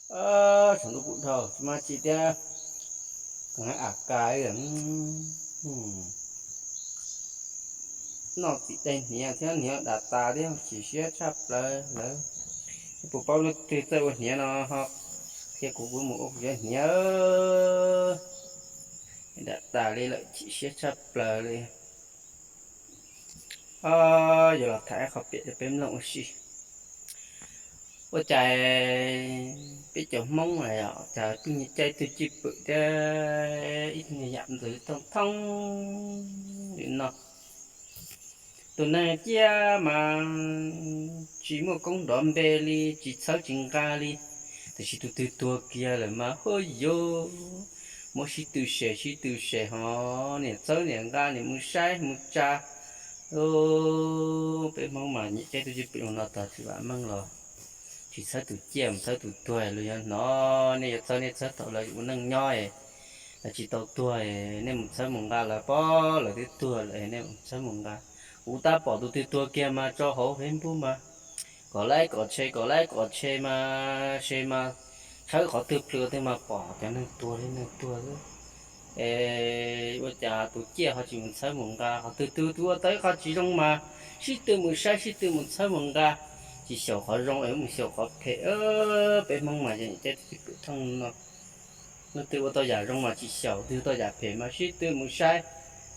Tshav ntuj kuj dhau tsis mas tsis tiab, a ka noj txiv dej hniav thiab hniav dam tas thiab chim siab tshaj plaws lawm. Puas paub leej twg txawj ua hniav no ho qhia kuv, kuv mus ua kuv cov hniav dam tas li lawm, chim siab tshaj plaws li. Yuav los tham qhov piam rau peb mloog ua si. Ua cas peb cov Hmoob cas pheej nyiam caij tug cwj pwm thiab ib yam ntxwv thooj thooj li no. Tus neeg ciaj mas tsis muaj koob nrov npe li, tsis txhawb tsis nqa li, tiam sis tus twg tuag kiag lawm mas huaj yuav muab sib tw sem sib tw sem ho niam txhawb niam nqa niam mus saib mus tsa. Peb Hmoob mas nyiam caij tug cwj pwm no tag tsis vam meej los tsis txhawb tus ciaj mus txhawb tus tuag. Luag yuav hnov nej yuav txhawb nej txhawb thaum lawv ua neej nyob, lawv tsis tau tuag, nej mus txhawb mus nqa lawv, pob lawv twb tuag lawm nej mus txhawb mus nqa. Kuv tab pom tus twg tuag kiag mas tso hauv Facebook mas kom like kom share, kom like kom share mas, share mas tshawb qhov twg plhws twg mas pom cov neeg tuag li neeg tuag xwb. Es ua cas tus ciaj ho tsis mus txhawb mus nqa, qhov twg twg ua tau ib qho tsis zoo mas sib tw mus saib sib tw mus txhawb mus nqa, tsis xyaum qhov zoo es mus xyaum qhov phem. Peb Hmoob mas yeej caij tug cwj pwm thooj no. Leej twg ua tau yam zoo mas tsis xyaum, twg ua tau yam phem mas sib tw mus saib,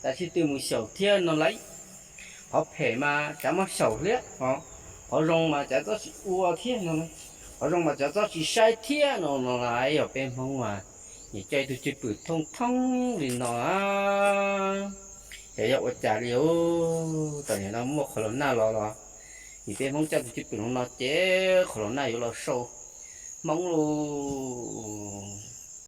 tas sib tw mus xyaum thiab no lauj. Qhov phem mas tsav muab xyaum thiab, qhov zoo mas tsav txhob tsis ua thiab no, qhov zoo mas tsav txhob tsis saib thiab no no lauj. Yog peb Hmoob mas nyiam caij tug cwj pwm thooj thooj li no a. Yog, yog ua cas li os, tam sim no muaj qhov laus naj los los, yog peb Hmoob caij tug cwj pwm no ces qhov laus naj yuav los sau Hmoob lauj.